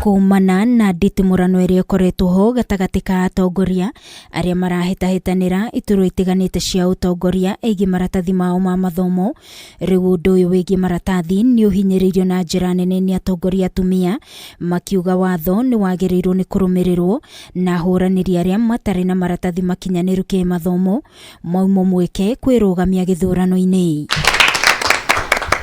Kumana na nditimũrano ĩrĩa ĩkoretwo ho gatagatĩ ka atongoria arĩa marahĩtahĩtanĩra iturwa itiganĩte cia ũtongoria ĩgiĩ maratathi mao ma mathomo, rĩu ũndũ ũyũ wĩgiĩ maratathi nĩ ũhinyĩrĩirio na njĩra nene nĩ atongoria atumia makiuga watho nĩ wagĩrĩirwo nĩ kũrũmĩrĩrwo na ahũranĩri arĩa matarĩ na maratathi makinyanĩru kĩmathomo maumwo mweke kwĩrũgamia gĩthurano-inĩ.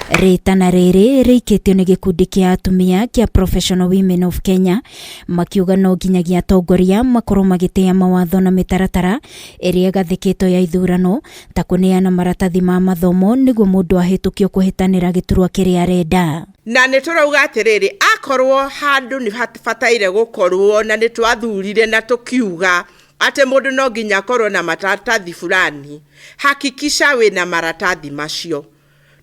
Rĩtana rĩrĩ rĩikĩtio nĩ gĩkundi kĩa atumia kĩa Professional Women of Kenya makiuga no nginyagia atongoria makorwo magĩtĩa mawatho na mĩtaratara ĩrĩa ĩgathĩkĩtwo ya ithurano ta kũneana maratathi ma mathomo nĩguo mũndũ ahĩtũkio kũhĩtanĩra gĩturwa kĩrĩa arenda. Na nĩ tũrauga atĩrĩrĩ, akorwo handũ nĩ habataire gũkorwo na nĩ twathurire na tũkiuga atĩ mũndũ no nginya akorwo na maratathi fulani, hakikisha wĩna maratathi macio.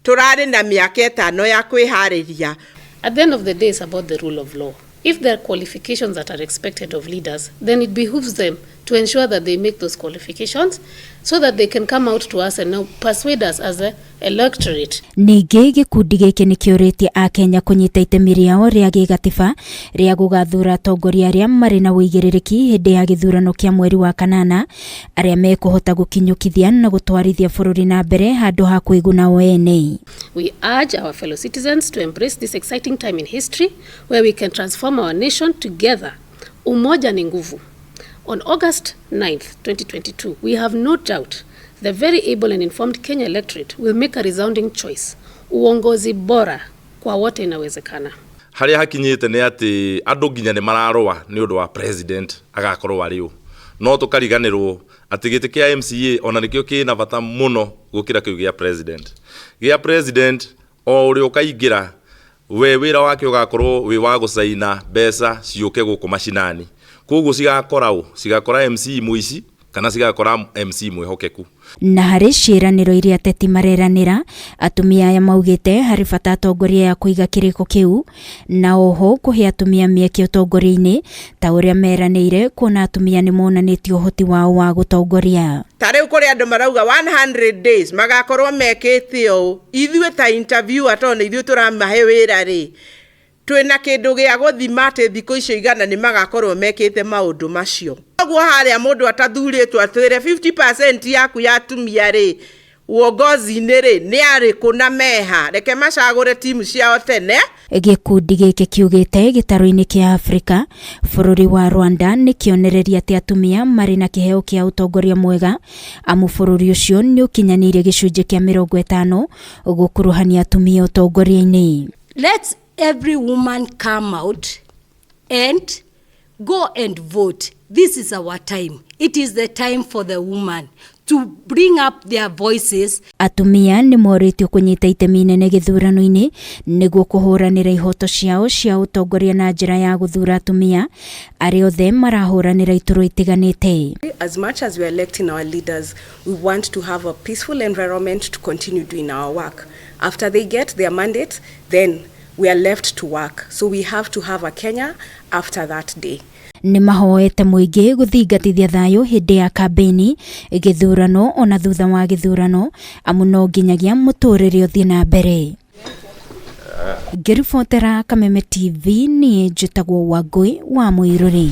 Tũrarĩ na mĩaka 5 ya kwĩharĩria. At the end of the day, it's about the rule of law. If there are qualifications that are expected of leaders, then it behooves them to ensure that they make those qualifications so that they can come out to us and now persuade us as a electorate. Ningĩ gĩkundi gĩkĩ nĩ kĩũrĩtie Akenya kũnyita itemi rĩao rĩa gĩgatiba rĩa gũgathura atongoria arĩa marĩ na ũigĩrĩrĩki hĩndĩ ya gĩthurano kĩa mweri wa kanana, arĩa mekũhota gũkinyũkithia na gũtwarithia bũrũri na mbere handũ ha kwĩguna o ene. We urge our fellow citizens to embrace this exciting time in history where we can transform our nation together. Umoja ni nguvu. On August 9th, 2022, we have no doubt the very able and informed Kenya electorate will make a resounding choice. Uongozi bora kwa wote inawezekana. Harĩa hakinyĩte nĩ atĩ andũ nginya nĩ mararũa nĩ ũndũ wa president agakorwo arĩ ũ, no tũkariganĩrwo atĩ gĩtĩ kĩa MCA ona nĩkĩo kĩna bata mũno gũkĩra kĩu gĩa president. Gĩa president o ũrĩa ũkaingĩra we wĩra wake ũgakorwo wĩ wa gũcaina mbeca ciũke gũkũ macinani, koguo cigakora ũ? Cigakora MC mũici kana cigakora MC mwĩhokeku. Na harĩ ciĩranĩro iria ateti mareranĩra, atumia aya maugĩte harĩ bata atongoria ya kũiga kĩrĩko kĩu na oho kũhe atumia mĩeke ũtongoria-inĩ ta ũrĩa meranĩire, kuona atumia nĩ monanĩtie ũhoti wao wa gũtongoria. Ta rĩu kũrĩ andũ marauga 100 days magakorwo mekĩte ũũ, ithuĩ ta interviewer, tondũ nĩ ithuĩ tũramahe wĩra rĩ, twĩna kĩndũ gĩa gũthima atĩ thikũ icio 100 nĩ magakorwo mekĩte maũndũ macio. Koguo harĩa mũndũ atathurĩtwo atwĩre 50% yaku ya atumia rĩ uongozi-inĩ rĩ nĩ arĩkũ na meha, reke macagũre timu ciao tene. Gĩkundi gĩkĩ kiugĩte gĩtarũ-inĩ kĩa Afrika, bũrũri wa Rwanda nĩ kĩonereria atĩ atumia marĩ na kĩheo kĩa ũtongoria mwega, amu bũrũri ũcio nĩ ũkinyanĩirie gĩcunjĩ kĩa 50 gũkuruhania atumia ũtongoria-inĩ. Let's every woman come out and go and vote. This is our time. It is the time for the woman to bring up their voices. Atumia nĩ morĩtio kũnyita itemi inene gĩthurano-inĩ nĩguo kũhũranĩra ihoto ciao cia ũtongoria na njĩra ya gũthura atumia arĩa othe marahũranĩra iturwa itiganĩte. As much as we are electing our leaders, we want to have a peaceful environment to continue doing our work. After they get their mandate, then we are left to work. So we have to have a Kenya after that day. Nĩ mahoete mũingĩ gũthingatithia thayũ hĩndĩ ya kambĩini, gĩthurano ona thutha wa gĩthurano, amu no nginyagia mũtũrĩre ũthiĩ na mbere. Ngĩribotera Kameme TV, niĩ njĩtagwo Wangũi wa Mũirũrĩ.